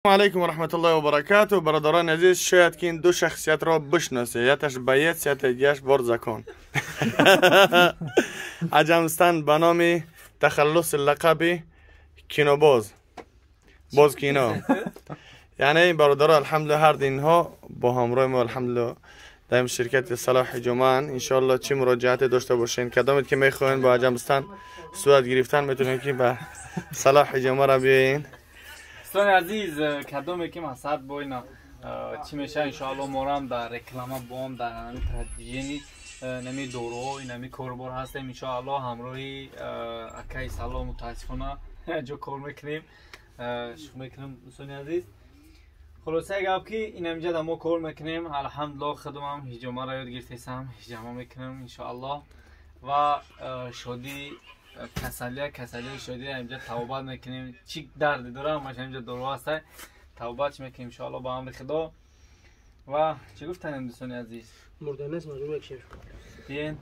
علیکم و رحمت الله و برکاته. برادران عزیز، شاید که این دو شخصیت را بشناسه، یکش بیت، یکش بارزکان. عجمستان به نام تخلص لقب کینوباز، باز کینو. یعنی برادران الحمدلله هر دینها با همراه ما الحمدلله در شرکت صلاح جمعه. انشالله چی مراجعت داشته باشین، کدامت که میخواین با عجمستان صورت گرفتن، میتونین که به صلاح جمعه را بیاین. دوستان عزیز، کدوم که مقصد با اینا چی میشه، انشاءالله ما هم در رکلما بام در نمی تدوینی نمی دورو نمی کاربار هستیم. انشاءالله همراهی اکای سلام متاسفانه جو کار میکنیم، شوخ میکنیم. دوستان عزیز، خلاصه گپ که این اینجا ما کار میکنیم. الحمدلله خودم حجامه را یاد گرفتم، حجامه میکنم انشاءالله و شادی کسالیه شادی اینجا توبه میکنیم. چی درد داره ما اینجا دارو هست، توبه میکنیم انشاءالله با امر خدا. و چی گفتن دوستان عزیز؟ مردن است مجبور میشیم. بیاین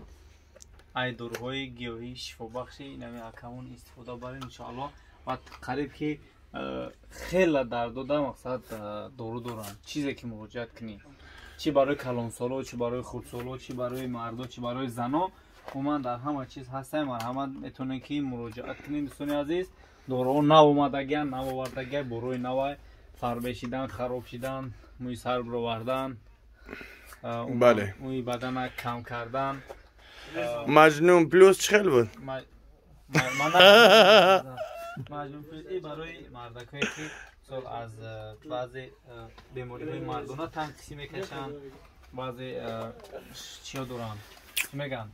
ای داروهای گیاهی شفابخشی نمی اکمون استفاده بریم انشاءالله. و قریب که خیلی درد داره، مقصد دارو دارن، چیزی که مراجعت کنی، چی برای کلانسالو، چی برای خردسالو، چی برای مردا، چی برای زنا، عموما در همه چیز هستن. مرحمت میتونین که مراجعت کنین دوستان عزیز. دارو نو اومدگی، نو آوردگی، بروی نو فربه شدن، خراب شدن، موی سر برآوردن، بله، موی بدن کم کردن. مجنون پلوس چه خیلی بود؟ مجنون پلوس ای برای مردکایی که سال از بعضی بیماری‌های مردانه تنقیصی میکشن، بعضی چیا دارن، چی میگن،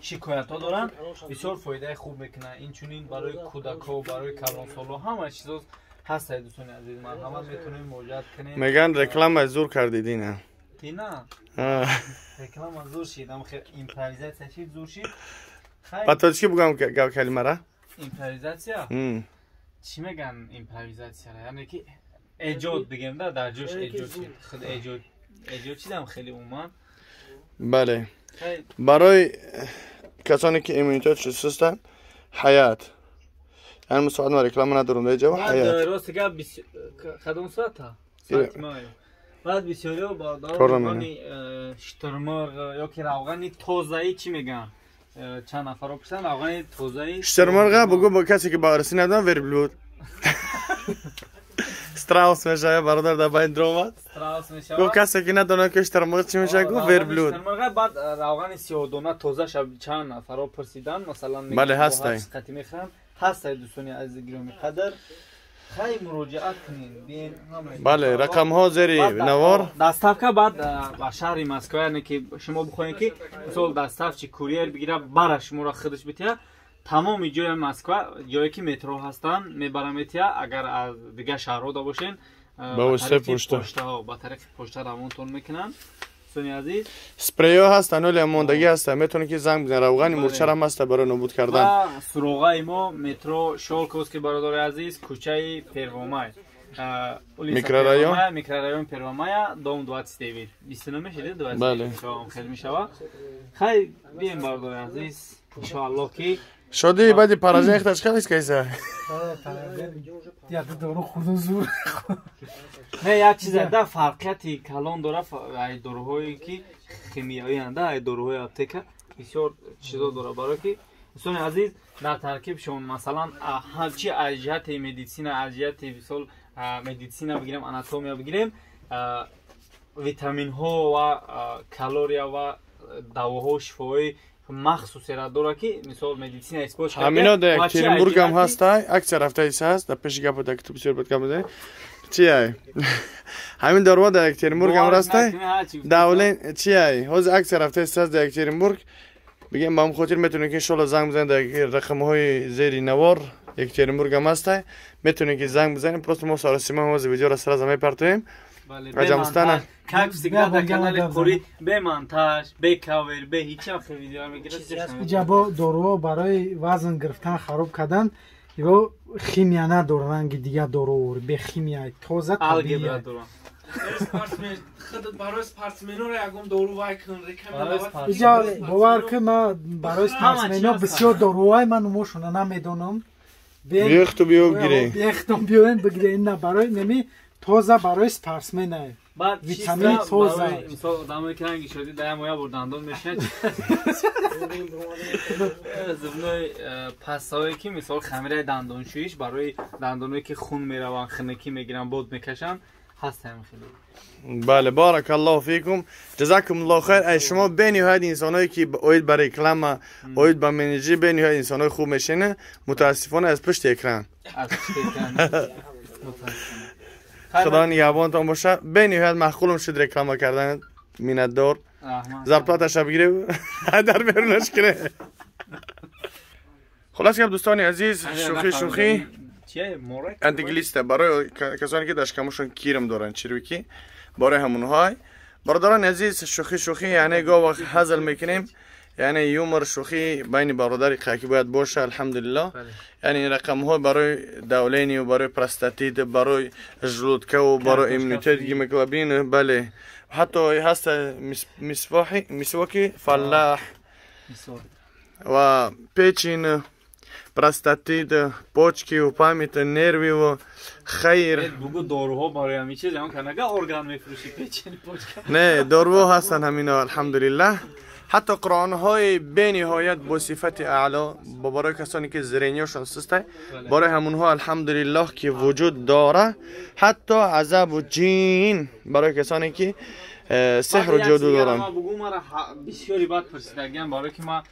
شکایت ها دارن، بسیار فایده خوب میکنه. این چونین برای کودک ها، برای کلانسالا همه چیزا هست. دوستان عزیز مرحمت میتونیم مراجعت کنیم. میگن رکلام زور کردید اینا. دینا رکلام زور شید، اما خیر импровизация شید، زور شید. با تو چی بگم کلمه را؟ импровизация چی میگن импровизация را؟ یعنی که ایجاد بگم در جوش ایجاد شید، خود ایجاد چیدم خیلی عموما. بله، برای کسانی که ایمونیتاتش سستن، حیات. یعنی مساعد ما رکلام ندارم در جا حیات. راست گپ کدام ساعت ساعت ما بعد بسیاری برادران شترمرغ یا که روغن تازه‌ای چی میگن، چند نفر پرسیدن روغن تازه‌ای شترمرغ بگو با کسی که بارسی ندارن وربلود ستراوس میشه برادر در باین درومد. ستراوس میشه. گفت کسی که ندونه که شترمرغ چی میشه، گفت وربلود. شترمرغ بعد روغن سیاه‌دانه تازه شب چند نفر پرسیدن مثلا میگن بله هست قطعی میخرن هست. دوستان عزیز گرامی قدر، خیلی مراجعت کنین بین. بله رقم ها زیر نوار доставка بعد به شهر مسکو، یعنی که شما بخواین که مثلا доставка چی курьер بگیره برای شما را خودش بتیه، تمام جای مسکو جایی که مترو هستن میبرم میتیه. اگر از دیگه شهرها دا باشین با واسطه پشته ها با طریق پشته روانتون میکنن. دوستان عزیز اسپری ها هستن، ولی ماندگی هستن، میتونید که زنگ بزنید. روغن مورچه هم هست برای نابود کردن. و سراغ ما مترو شولکوفسکی برادر عزیز، کوچه پرومای، микрорайон، микрорайон Первомая، дом 29 29 میشه 29. بله خیلی میشه. خیلی بیایم برادر عزیز انشاءالله که شادی بعد پراژه اختش خیلی کیسه. یا دارو خودم زور. نه یک چیز ده فرقیتی کلان داره ای داروهایی که خیمیایی هنده، ای داروهای аптека بسیار چیزا داره. برای که دوستان عزیز در ترکیبشون مثلا هرچی از جهت медицина، از جهت مثال медицина بگیریم، анатомия بگیریم، ویتامین ها و калория و دواها شفایی مخصوصی را داره که مثال медицина اثبات کرده. همینا در اکترینبورگ هم هست، اکثر رفته ایس هست. در پیش گپ در کتب بسیار بد گپ بزنی چی ای همین دارو در اکترینبورگ هم راسته داولین چی ای هوز اکثر رفته ایس هست در اکترینبورگ. بگیم با هم خاطر میتونه که انشالله زنگ بزنید در رقم های زیر نوار اکترینبورگ هم هست، میتونه که زنگ بزنید. просто ما سراسیمه هوز ویدیو را سر زمین پرتویم. عجمستانه как всегда در канали قوری به монтаж، به کاور، به هیچ هم ویدیو میگیره. اینجا با دارو برای وزن گرفتن خراب کردن یا химия надорад، ранги دیگه دارو به химия تازه طبیعی دارن. برای спортсмен ها یکم دارو وای کن رکم. اینجا باور که ما برای спортсмен ها بسیار داروهای من نموشونه نمیدونم. بیختو بیو بگیری. بیختو بیاین بگیرین، نه برای نمی Тоза барои спортсмена. Баъд витамин тоза. Мисол одамое ки ранги шоди дар моя бор дандон мешинад. Зубной пастаое ки мисол хамираи дандоншӯиш барои дандоное ки хун мераванд, хунукӣ мегиранд, бод мекашанд, ҳастам хеле. Бале, баракаллоҳу фикум. Ҷазакумуллоҳу хайр. Ай шумо бениҳоят инсоное ки оид ба реклама, оид ба менеҷерӣ бениҳоят инсонои хуб мешина, мутаассифона аз пушти экран. Аз пушти экран. Худо нигаҳбонтон боша. Бениҳоят маъқулам шуд реклама кардан. Миннатдор. Зарплаташа бигирев, дар берунаш кире. Хулос гап дӯстони азиз, шӯхӣ шӯхӣ. Антиглиста барои касоне ки дар шикамашон кирм доранд, чирвики, барои ҳамонҳой. Бародарони азиз, шӯхӣ шӯхӣ, яъне гоҳ вақт ҳазл мекунем, яъне юмор шӯхӣ байни бародари қаки бояд боша, алҳамдулиллоҳ. Яъне ин рақамҳо барои давление, барои простатит, барои желудка ва барои иммунитет, гемоглобин, бале. ҳатто ҳаст мисвоҳи мисвоки фаллаҳ ва печень, простатит, почки, память, нервы, хайр. Бугу доруҳо барои ҳамин чиз, ҳамон канага орган мефурӯши, печень, почка. Не, доруҳо ҳастанд ҳамино, алҳамдулиллаҳ. Ҳатто қуръонҳои бениҳоят бо сифати аъло барои касоне ки зрениёшон сустай, барои ҳамонҳо алҳамдулиллоҳ ки вуҷуд дора. Ҳатто азабу ҷин барои касоне ки сеҳру ҷоду доранд. Бугу мара бисёри бад пурсидагиам, барое ки ман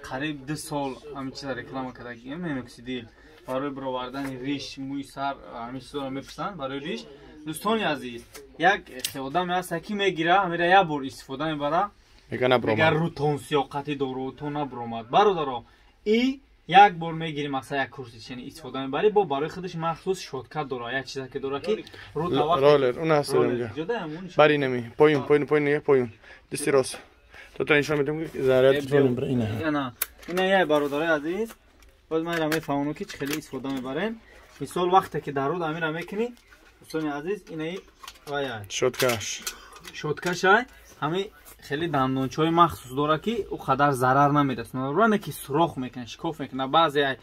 қариб 2 сол ҳамин чиза реклама кардагиам, миноксидил барои баровардани риш, мӯи сар, ҳамин чизоро мепурсанд барои риш. Дӯстони азиз, як одаме ҳаст ки мегира, ҳамира як бор истифода мебара, мега набромад, мега рӯтон сиёқати дорутон набромад. Бародаро, и як бор мегири, масалан як курси чени истифода мебари, бо барои худаш махсус щётка дора, як чиза ки дора ки роллер, он ҳаст бари нами поюн поюн поюн поюн дасти рост. То то нишон медиҳам ки заряд ина. Ина як бародарои азиз, боз ман инро мефаҳмонам ки чӣ хеле истифода мебарем. Мисол вақте ки дар руд амира мекунӣ, дӯстони азиз, инаи вая щёткаш. Щёткашай, ҳамин хеле дандончаҳои махсус дора ки ӯ қадар зарар намерасонад. Ране ки сурох мекунад, шикоф мекунад. Баъзе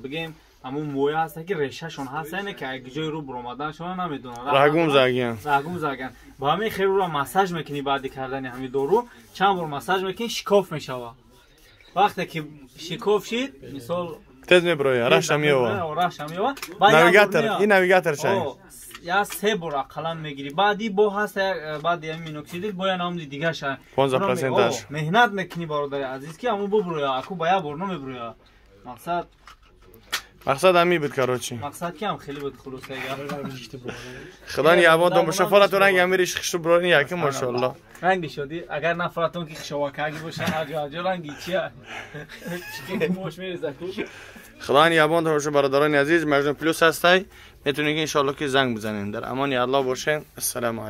бигем ҳамон моя ҳаст ки решашон ҳаст, яъне ки як ҷои рӯ баромаданашон намедонанд. Рагум загиян. Рагум загиян. Ба ҳамин хел рӯро массаж мекунӣ баъди кардани ҳамин дору, чанд бор массаж мекунӣ, шикоф мешавад. Вақте ки шикоф шид, мисол тез меброя, раша меова. Раша меова. Навигатор, ин навигатор чай. Я 3 бор ақаллан мегирӣ. Баъди бо ҳаст, баъди ҳамин миноксидил бо я намуди дигаша. 15%-аш. Меҳнат мекунӣ бародари азиз ки ҳамон буброя, аку ба як бор намеброя. Мақсад ҳамин буд, короче. Мақсад ки ҳам хеле буд, хулоса гап. Худо нигаҳбонтон боша. Фаратон ранг амириш хишу брони яким, машоаллоҳ. Ранги шоди, агар нафаратон ки хишовакаги боша, ҳар ҷо ранги чия? Чике мош мереза ку. Худо нигаҳбонтон боша бародарони азиз, Маҷнун Плюс ҳастай. Метавонед ки иншоаллоҳ ки занг бизанед. Дар амони Аллоҳ бошед. Ассалому алайкум.